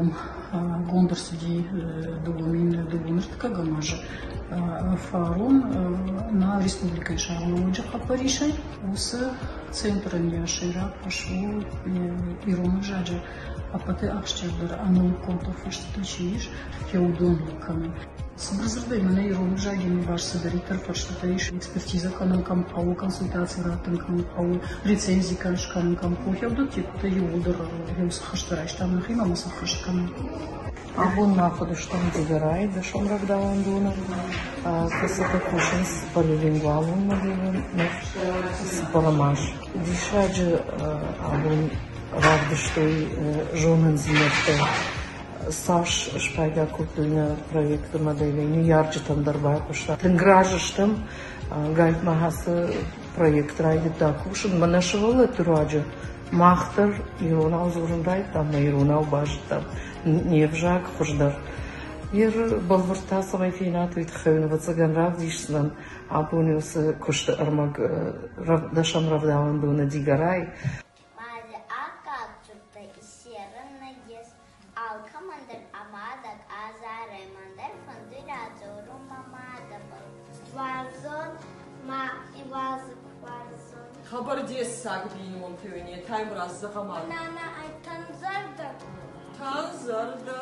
Гомгонд ӕрцыди 2002 ӕртыккӕгӕм азы фарон нӕ республикӕйы сӕргълӕууӕджы хъӕппӕрисӕй. Уыцы центрӕн йӕ сӕйраг хӕс у ирон ӕвзаджы ӕппӕты ахсджиагдӕр ӕнӕлыггонд фарстытӕ чи ис, уыдон лыг кӕнын. Цыбыр дзырдӕй мӕнӕ ирон ӕвзагимӕ баст цыдӕриддӕр фарстытӕ ис, экспертизӕ кӕнын кӕм хъӕуы, консультаци раттын кӕм хъӕуы, рецензи скӕнын кӕм хъӕуы, уыдӕттӕ иууылдӕр уыцы хӕстӕ райстам нӕхимӕ ӕмӕ сӕ ӕххӕст кӕнӕм. Абон мах уыдыстӕм Дигорайы дӕсӕм рӕвдауӕндоны, кӕцытӕ кусынц полилингвалон моделы цыппӕрӕм аз. Диссаджы абон равдыстой зонындзинӕдтӕ, цас спайда кодтой нӕ проекты моделӕй, ныййарджытӕм дӕр байхъуыста. Тынг разы стӕм, гайтма ацы проект райдыдта кусын. Мӕнӕ сывӕллӕтты руаджы мах дӕр иронау дзурын райдыдтам, нӕ иронау базыдтам не взаг хуыздӕр. Ер бӕлвырд та цӕмӕй фенат, уый тыххӕй уын ӕвӕццӕгӕн равдисдзынӕн абоны уыцы куысты ӕрмӕг дӕсӕм рӕвдауӕндоны Дигорайы. Мади аккаг дзурдтӕ иссерӕн нӕййес. Алкӕмӕн дӕр ӕ мадӕг ӕ зарӕмӕн дӕр фӕндуй радзорун мӕ мадӕбӕл. Уарзон ма иуазӕг уарзон. Хабар дессаг бийнонтӕ уинетӕ Таймураз зӕгъӕ ма. Нана ай тӕнзӕрдӕ. Тӕнзӕрдӕ.